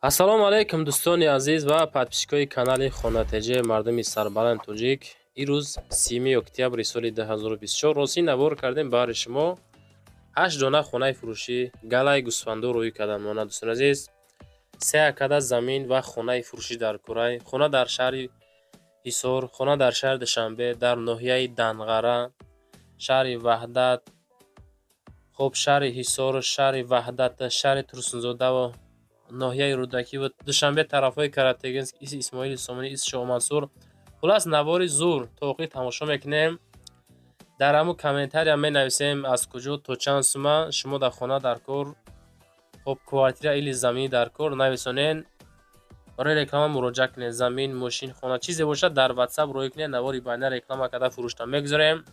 Ассалому алайкум, дӯстони азиз ва подписчикои канали Хонатеҷе, мардуми сарбаланд тоҷик. Ирӯз 30 октябри соли 2024 рости навор кардем баҳри шумо. Ҳашт дона хонаи фурӯшӣ, галаи гӯсфандо рӯй кардан мона. Дӯстони азиз, се акада замин ва хонаи фурӯшӣ дар Курай, хона дар шаҳри Ҳисор, хона дар шаҳри Душанбе, дар ноҳияи Данғара, шаҳри Ваҳдат, хуб, шаҳри Ҳисор, шаҳри Ваҳдат, шаҳри Турсунзодаву ноҳияи Рӯдакӣ ва Душанбе, тарафҳои Каратегинск, иси Исмоили Сомонӣ, иси Шоҳмансур. Хуллас, навори зур то охир тамошо мекунем. Дар ҳамун комментария менависем, аз куҷо, то чанд сума шумо дар хона дар кор, хуб, квартира или заминӣ дар кор, нависонен. Барои реклама муроҷиат кунед. Замин, мошин, хона, чизе бошад, дар Ватсап рӯй кунед. Навори байна реклама карда фурӯшта мегузорем.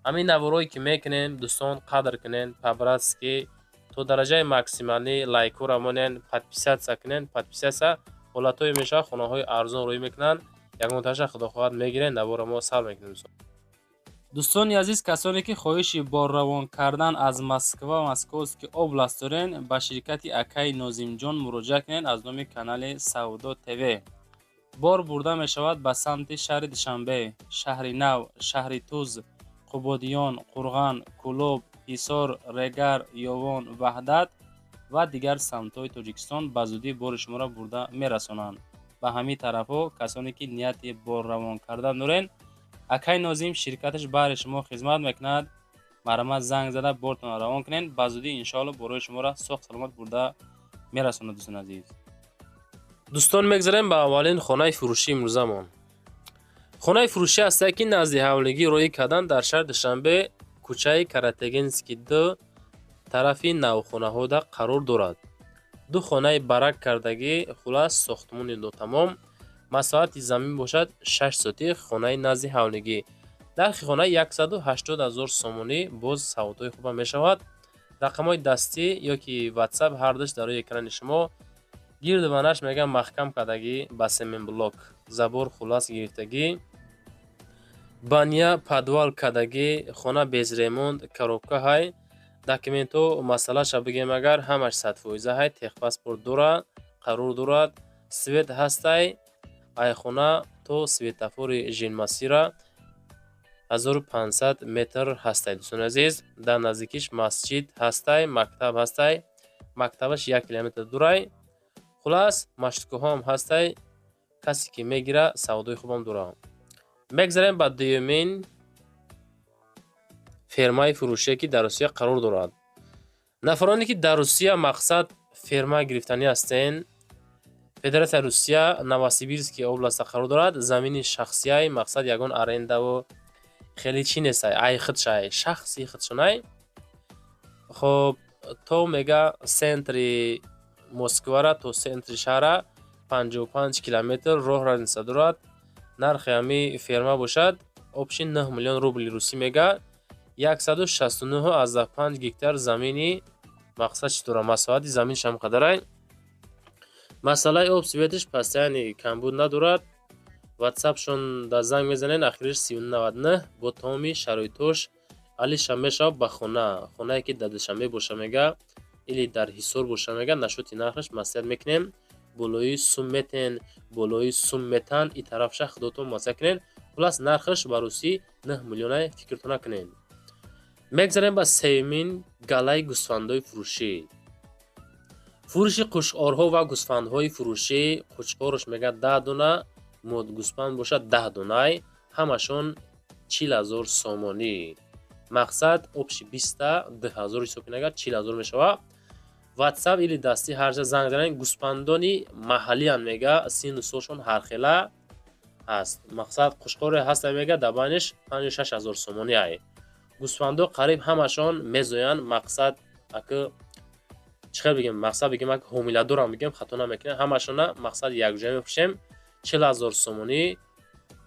Ҳамин наворҳое ки мекунем, дӯстон, қадр кунен по-братски, то дараҷаи максималӣ лайкҳоро монен, подписаться кунен. Подписаться ҳолатҳое мешавад, хонаҳои арзон рӯй мекунанд, ягонташа, худо хоҳад, мегирен. Наворро мо сар мекунем. Дӯстони азиз, касоне ки хоҳиши борравон кардан аз Москва, Московский область дорен, ба ширкати акаи Нозимҷон муроҷиат кунед. Аз номи канали Савдо ТВ бор бурда мешавад ба самти шаҳри Душанбе, Шаҳри Нав, шаҳри Туз, Қубодиён, Қурған, Кӯлоб, Ҳисор, Регар, Ёвон, Ваҳдат ва дигар самтҳои Тоҷикистон. Ба зудӣ бори шуморо бурда мерасонанд ба ҳамин тарафҳо. Касоне ки нияти борравон кардан дорен, акаи Нозим ширкаташ баҳри шумо хизмат мекунад. Марҳамат, занг зада бортонро равон кунед. Ба зудӣ, иншоалло, борҳои шуморо соғ саломат бурда мерасонад, дӯстони азиз. Дӯстон, мегзарем ба аввалин хонаи фурӯшии имрӯзамон. Хонаи фурӯшӣ ҳастае, ки назди ҳавлигӣ рӯй кардан, дар шаҳри Душанбе, кӯчаи Каратегинский 2, тарафи навхонаҳода қарор дорад. Ду хонаи барак кардагӣ, хуллас, сохтмони нотамом. Масоҳати замин бошад 6 сотих. Хонаи назди ҳавлигӣ, нархи хона 180 000 сомонӣ. Боз савдои хубам мешавад. Рақамҳои дастӣ ё ки Ватсап ҳардуш дар рӯи экрани шумо. Гирду ванаш, мегӯям, маҳкам кардагӣ ба семенблок, забор, хуллас, гирифтагӣ, баня, подвал кардагӣ. Хона без ремонт, коробка ҳай. Документҳо, масъалаша бигем агар, ҳамаш 100-фоиза ҳай, техпаспорт дорад, қарор дорад, свет ҳастай. Айхона то светофори Жилмассивра 1500 метр ҳастай. Дӯстони азиз, дар наздикиш масҷид ҳастай, мактаб ҳастай, мактабаш 1 километр дурай. Хуллас, маршруткаҳоам ҳастай. Касе ки мегира, савдои хубам дорад. Мегзарем ба дуюмин фермаи фурӯшие, ки дар Русия қарор дорад. Нафароне ки дар Русия, мақсад, ферма гирифтанӣ ҳастен, Федератсияи Русия, Новосибирский областда қарор дорад. Замини шахсияй, мақсад, ягон арендаву хеле чӣ нестай, ай худшай, шахси худшонай. Хоб, то мега центри Москвара, то центри шаҳра 55 километр роҳ разница дорад. Нархи ҳами ферма бошад общий 9 миллион рубли русӣ мега. 169,5 гектар замини, мақсад, чӣ дорад, масоҳати заминаш ҳам қадарай. Масъалаи об, светиш постоянный камбуд надорад. Ватсапшон дар занг мезанед, ахириш 3099. Бо тамоми шароитош алиша мешавад ба хона. Хонае ки дар Душанбе боша, мега, или дар Ҳисор боша, мега, нашоти нархаш маслиҳат мекунем. Болои сум метен, болои сум метан, и тарафша худотон маслиҳат кунед. Хуллас, нархаш ба русӣ 9 миллионай, фикртон накунед. Мегзарем ба сеюмин галаи гӯсфандои фурӯшӣ. Фурӯши қӯчқорҳо ва гӯсфандҳои фурӯшӣ. Қӯчқорш, мега, 10 дона, гӯсфанд бошад 10 донай, ҳамашон 40 000 сомонӣ. Мақсад, общий биста 2000 ҳисоб кунед агар, 40 000 мешавад. Ватсап или дастӣ ҳарҷа занг занед. Гӯсфандони маҳаллиянд, мега, синну солшон ҳархела ҳаст. Мақсад, қӯчқоре ҳаста, мега, дар байниш 56 000 сомонӣ ай. Гӯсфандо қариб ҳамашон мезоянд. Мақсад, ака, чӣ хел бигем, мақсад, бигем, ака, ҳомиладорам бигем, хато намекунем. Ҳамашона, мақсад, якҷоя мефурӯшем 40 000 сомонӣ.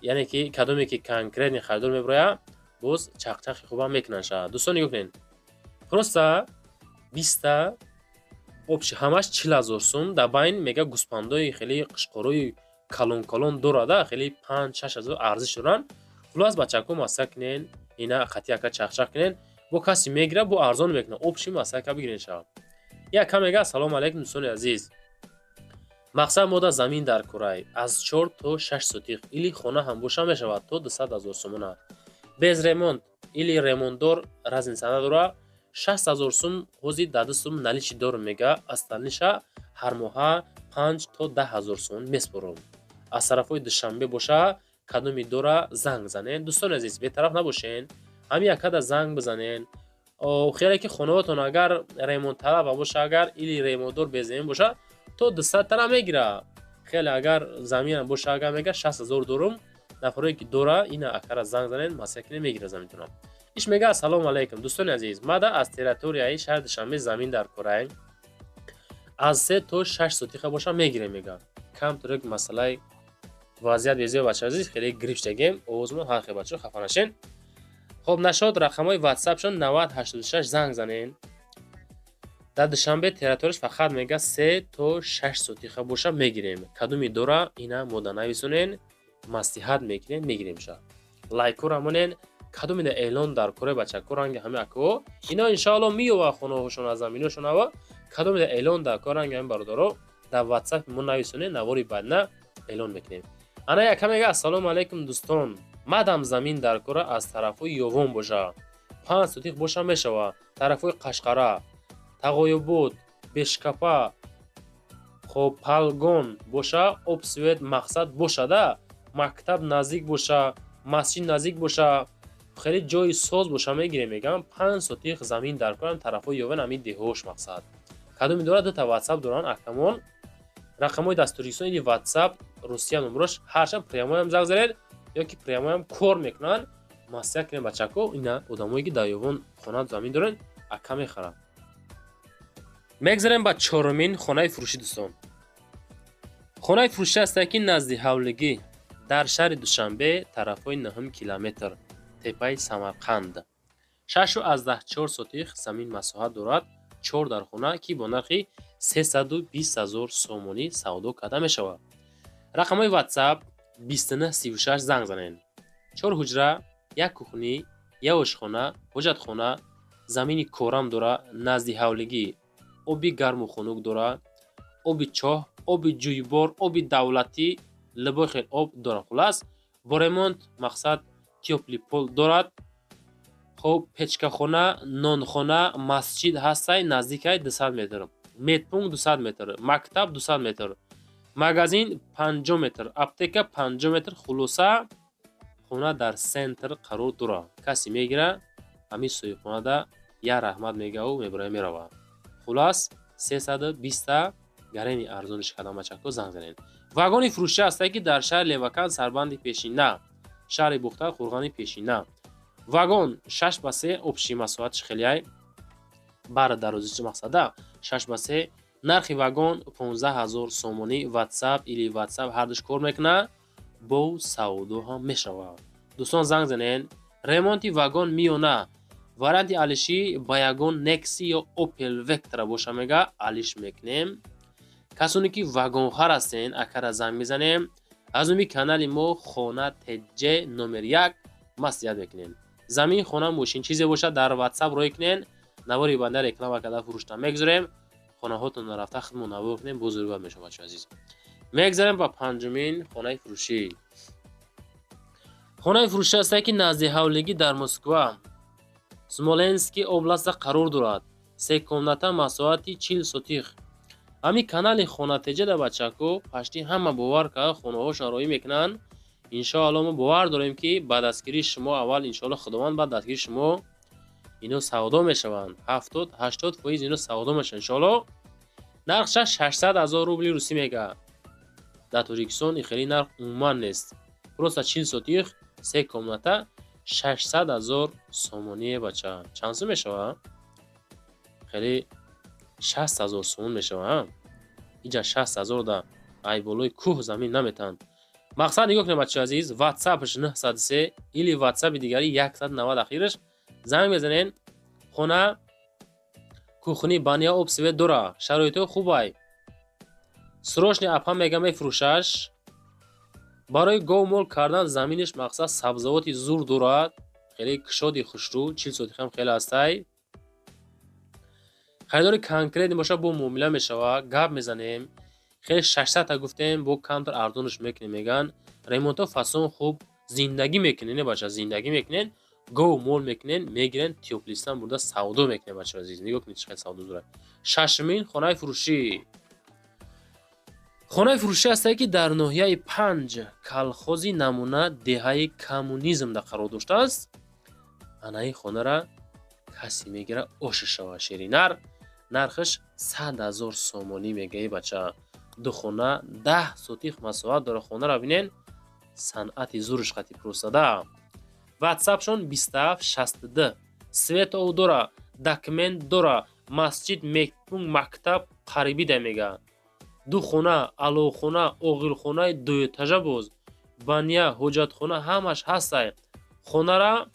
Яъне ки кадоме ки конкретный харидор мебирояд, боз чақчақи хубам мекунанд шавад. Дӯстон, нигоҳ кунед, просто биста, общий ҳамаш 40 000 сум. Дар байн, мега, гӯсфандои хеле қӯчқорои калон калон дорада, хеле 5-6 ҳазор арзиш доранд. Хуллас, бачако, масъала кунен, ина қатӣ ака чақчақ кунен, бо касе мегирад, бо арзон мекунад. Общий масъала ка бигирен шавад. Яка мега: «Ассалому алайкум, дӯстони азиз». Мақсад мода замин дар курай аз 4 то 6 сотих или хона ҳам боша мешавад, то 200 000 сомона. Без ремонт или ремонтдор, разница надора. 60 000 сум ҳозир дар дастум наличный дорум, мега, остальныйша ҳар моҳа 5 то 10 ҳазор сомон меспорам. Аз тарафҳои Душанбе боша, кадоми дора, занг занен. Дӯстони азиз, бетараф набошен, ҳамин якада занг бизанен. Хеле ки хонаотон агар ремонтталаба боша, агар или ремонтдор безамин боша, то 200 тара мегира. Хеле агар заминам боша, агар мега, 60 000 дорум. Нафарое ки дора, ина акара занг занен, маслиҳат кине, мегира заминтонам. Иш мега: «Ассалому алайкум, дӯстони азиз, мада аз территорияи шаҳри Душанбе замин дар кораем, аз 3 то 6 сотиха боша мегирем», мега. Камтурек масъалаи вазъият безеб, бача азиз, хеле грипп шдагем, овозмон ҳар хел, бачо, хафа нашен. Хоб, нашод, рақамҳои ватсапшон 9086, занг занен. Дар Душанбе территорияш фақат мега, 3 то 6 сотиха боша мегирем. Кадоми дора, ина мода нависонен, маслиҳат мекунем, мегиремша. Лайкора монен. Кадомида эълон дар кораи, бачако, ранги ҳами акао, ино иншоалло меёва хонаҳошон аз заминошон ава. Кадомида эълон дар кор, ранги ҳами бародаро, дар ватсапи мо нависонен, навори баъдна эълон мекунем. Ана яка мега: «Ассалому алайкум, дӯстон, мадам замин дар кора, аз тарафҳои Ёвон боша, 5 сотих боша мешава. Тарафҳои Қашқара, Тағоёбод, Бешкапа, хоб, Палгон боша, об, свет, мақсад бошада, мактаб наздик боша, масҷид наздик боша, хеле ҷои соз боша, мегирем», мегам. 5 сотих замин дар корам, тарафҳои Ёвон, ҳамин деҳош. Мақсад, кадоми дора, дута ватсап доранд акамон, рақамҳои дастуриксон или ватсап Русия номерош. Ҳарчанд прямойам занг занед ё ки прямойам кор мекунанд, маслиҳат кунем, бачако. Ина одамое ки дар Ёвон хона замин доранд, ака мехаранд. Мегзарем ба чорумин хонаи фурӯшӣ, дӯстон. Хонаи фурӯшӣ ҳастае, ки назди ҳавлигӣ дар шаҳри Душанбе, тарафҳои нӯҳум километр, теппаи Самарқанд, 6,4 сотих замин масоҳат дорад, чор дархона, ки бо нархи 320 000 сомонӣ савдо карда мешавад. Рақамҳои ватсап 2936, занг занед. Чор ҳуҷра, як кухня, як ошхона, ҳоҷатхона, замини корам дора, назди ҳавлигӣ, оби гарму хунук дора, оби чоҳ, оби ҷӯйбор, оби давлатӣ, либои хел об дора. Хулас, бо ремонт, мақсад, тёплый пол дорад. Хоб, печкахона, нонхона, масҷид ҳастай, наздикай 200 метр, медпункт 200 метр, мактаб 200 метр, магазин 50 метр, аптека 50 метр. Хулоса, хона дар центр қарор дорад. Касе мегира, ҳамин соҳибхонада я раҳмат мегаву мебурая, мерава. Хулас, 320-та гарени арзониш кардам, бачако, занг занед. Вагони фурӯшӣ ҳастае, ки дар шаҳри Левакан, сарбанди пешина, шаҳри Бухтар, қурғани пешина. Вагон 6 ба 3, общий масоҳатиш хелеай бар дарозичи, мақсада 6 ба 3. Нархи вагон 15 000 сомонӣ. Ватсап или ватсап ҳардуш кор мекунад, бо савдо ҳам мешавад. Дӯстон, занг занед. Ремонти вагон миёна, варианти алишӣ ба ягон Некси ё Опел Вектра боша, мега, алиш мекунем. Касоне ки вагонхар ҳастен, акара занг мезанем. Аз номи канали мо Хона ТЖ номер як маслиҳат мекунем. Замин, хона, мошин, чизе бошад, дар ватсап рӯй кунен. Навори банда реклама карда фурӯшта мегузорем. Хонаҳотонро рафта худмон навор кунем, бузургвор мешавад, бачо азиз. Мегзарем ба панҷумин хонаи фурӯшӣ. Хонаи фурӯшӣ ҳастае, ки назди ҳавлигӣ дар Москва, Смоленский областда қарор дорад. Се комната, масоҳати 40 сотих. Ҳамин канали Хонатеҷада, бачако, пашти ҳама бовар карда хонаҳошон роӣ мекунанд. Иншоалло, мо бовар дорем, ки ба дастгирии шумо аввал, иншоалло, Худованд, баъд дастгирии шумо ино савдо мешаванд. 70-80% ино савдо мешаванд, иншоалло. Нархша 600 000 рубли русӣ мега. Дар Тоҷикистон ин хеле нарх умуман нест. Просто 40 сотих, се комната, 600 000 сомоние, бача. Чанд сум мешавад? Хеле 60 000 сомон мешавад. Иҷа 60 000 да ай болои кӯҳ замин наметаҳанд. Мақсад, нигоҳ кунед, бачаи азиз, ватсапш 903 или ватсапи дигари 190 ахираш, занг мезанен. Хона кухня, баня, об, свет дора, шароитҳо хубай. Срочный апа мега, мефурӯшаш. Барои говмол кардан заминиш, мақсад, сабзавоти зур дорад, хеле кушоди хушрӯ, 40 сотихам хеле ҳастай. Харидори конкретный боша, бо муомила мешавад, гап мезанем. Хеле 600-та гуфтем, бо камтар арзонаш мекунем, мегӯянд. Ремонтҳо фасон хуб, зиндагӣ мекунен, не, бача, зиндагӣ мекунен, гов мол мекунен, мегирен, Тёплистан бурда савдо мекунен. Бачаҳои азиз, нигоҳ кунед, чӣ қадр савдо дорад. Шашумин хонаи фурӯшӣ. Хонаи фурӯшӣ ҳастае, ки дар ноҳияи Панҷ, калхози Намуна, деҳаи Коммунизмда қарор доштааст. Ана ин хонара касе мегирад, оша шава ширинар. Нархаш 100 000 сомонӣ мегаи, бача. Ду хона, 10 сотих масоҳат дора. Хонара бинен, санъати зурш қати пурсада. Ватсапшон 27 62. Свет, ов дора, документ дора, масҷид, мекпункт, мактаб қарибида мега. Ду хона, аловхона, оғилхонаи дуэтажа, боз баня, ҳоҷатхона, ҳамаш ҳастай. Хонара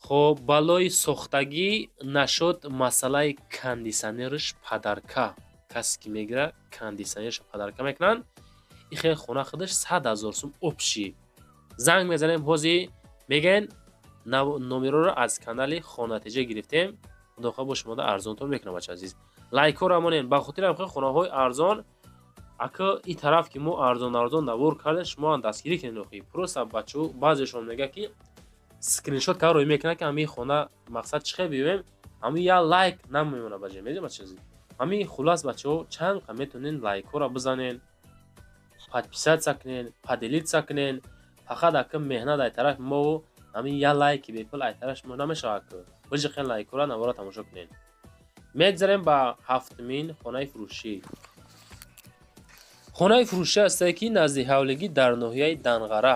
хоб балои сохтагӣ нашуд, масъалаи кондитсионерш подарка. Касе ки мегирад, кондитсионерша подарка мекунанд. И хел хона худаш 100 000 сум общий. Занг мезанем ҳозир, мегӯен, номероро аз канали Хонатиҷа гирифтем. Худохоҳ, бо шумода арзонтон мекунам. Бача азиз, лайкҳоро монен, ба хотири ҳам хонаҳои арзон. Ака, ин тараф ки мо арзон арзон навор кардем, шумоам дастгирӣ кунед охи. Просто бачаҳо баъзешон мегӯяд, ки скриншот карда рӯй мекунад, ки ҳамин хона мақсад чӣ хел биёем, ҳамин як лайк намемонад ба ҷой. Медонед, бача азиз, ҳамин хуллас, бачаҳо, чанд қа метавонед лайкҳоро бизанен, подписаться кунен, поделиться кунен. Фақат ака меҳнат ай тарафи мову ҳамин як лайки бепул ай тарафи шумо намешавад ку. Биҷиқен лайкҳоро, навора тамошо кунед. Мегзарем ба ҳафтумин хонаи фурӯшӣ. Хонаи фурӯшӣ ҳастае, ки назди ҳавлигӣ дар ноҳияи Данғара,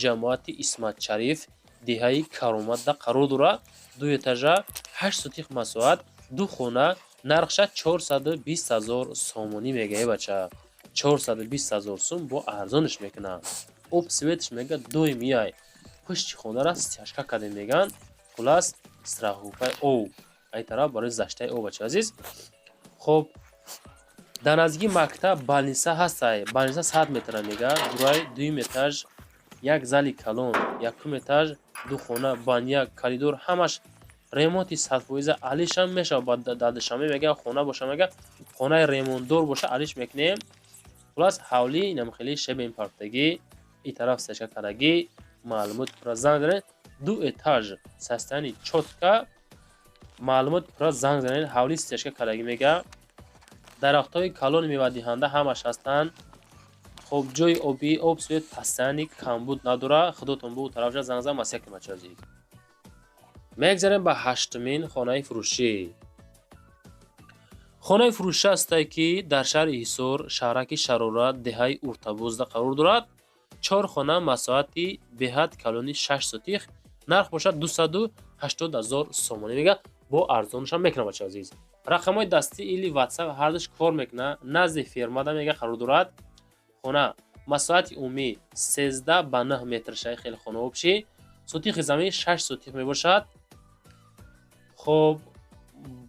ҷамоати Исматшариф, деҳаи Кароматда қарор дорад. Ду этажа, 8 сотих масоҳат, ду хона, нархша 420 000 сомонӣ мегаи, бача. 420 000 сум, бо арзонаш мекунад. Об, светш мега доимияй. Пушти хонара стяжка кардем, мегӯянд. Хуллас, страховкаи ов ай тараф барои защитаи ов, бачаи азиз. Хоб, дар наздикии мактаб, больница ҳастай. Больница 100 метра мега дурай. Дуюм этаж, як зали калон, якум этаж, ду хона, баня, коридор, ҳамаш ремонти 100%. Алишам мешавад дар Душанбе, мега, хона боша, мега, хонаи ремонтдор боша, алиш мекунем. Хуллас, ҳавлӣ инам хеле шебен партагӣ, ин тараф стяжка кардагӣ. Маълумот пурра занг занед. Ду этаж, состояние чётко. Маълумот пурра занг занед. Ҳавлӣ стяжка кардагӣ мега, дарахтҳои калони мевадиҳанда ҳамаш ҳастанд. Хоб, ҷои обӣ, об, свет постоянный, камбуд надорад. Худотон бу тарафша занг зан, масия кунед, бачаи азиз. Мегзарем ба ҳаштумин хонаи фурӯшӣ. Хонаи фурӯшӣ ҳастае, ки дар шаҳри Ҳисор, шаҳраки Шарора, деҳаи Уртабузда қарор дорад. Чор хона, масоҳати беҳад калони 6 сотих, нарх бошад 280 000 сомонӣ мега, бо арзонашам мекунад, бачаи азиз. Рақамҳои дастӣ или Ватсап ҳардуш кор мекунад. Назди фермада мега қарор дорад хона. Масоҳати умумӣ 13 ба 9 метр шаи хеле хона общий. Сотихи замин 6 сотих мебошад. Хоб,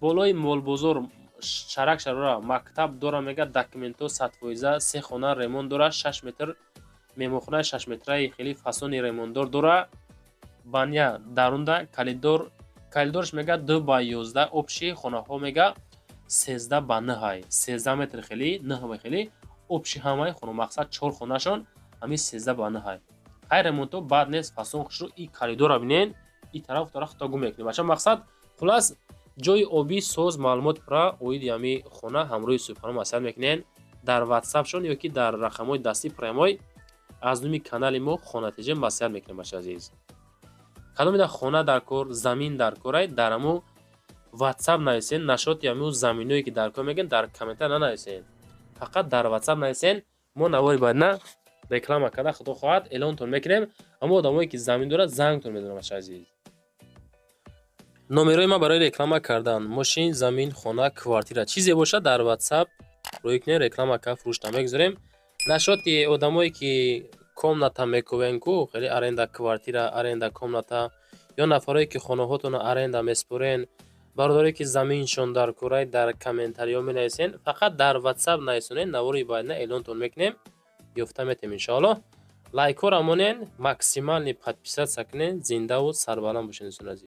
болои молбозор, шаҳрак Шарора, мактаб дора мега, документҳо 100%. Се хона ремонт дорад, 6 метр меҳмонхонаи 6 метраи хеле фасони ремонтдор дора, баня дарунда, коридор, коридорш мега 2 ба 11. Общий хонаҳо мега 13 ба 9, 13 метр хеле, 9 хеле общий ҳамаи хона. Мақсад, чор хонашон ҳамин 13 ба 9. Хай, ремонтҳо бад нест, фасон хушрӯ. И коридорро бинен, и тараф тараф худто гум мекунед, бача. Мақсад, хуллас, ҷои обӣ соз. Маълумот пурра оиди ҳамин хона ҳамроҳи соҳибхона маслиҳат мекунед дар Ватсапшон ё ки дар рақамҳои дастӣ прямой. Аз номи канали мо Хонатиҷа маслиҳат мекунем, бача азиз. Кадомида хона дар кор, замин дар корай, дар ҳамо Ватсап нависен. Нашоти ҳамин заминое ки дар кор мегӯен, дар комментар нанависен, фақат дар Ватсап нависен. Мо навори баъдна реклама карда, худо хоҳад, эълонтон мекунем. Ҳамо одамое ки замин дорад, зангтон мезанам, бача азиз. Номерои ман барои реклама кардан мошин, замин, хона, квартира, чизе бошад, дар Ватсап рӯй кунед, реклама кард, фурӯшта мегузорем. Нашоти одамое ки комната мекӯвен ку, хеле аренда квартира, аренда комната, ё нафарое ки хонаҳотонро аренда меспорен, бародарое ки заминшон дар курай, дар комментариҳо менависен. Фақат дар Ватсап нависонед, навори баъдна эълонтон мекунем, ёфта метем, иншоаллоҳ. Лайкҳоро монен, максимальный подписаться кунед. Зиндаву сарбаланд бошед, дӯстони азиз.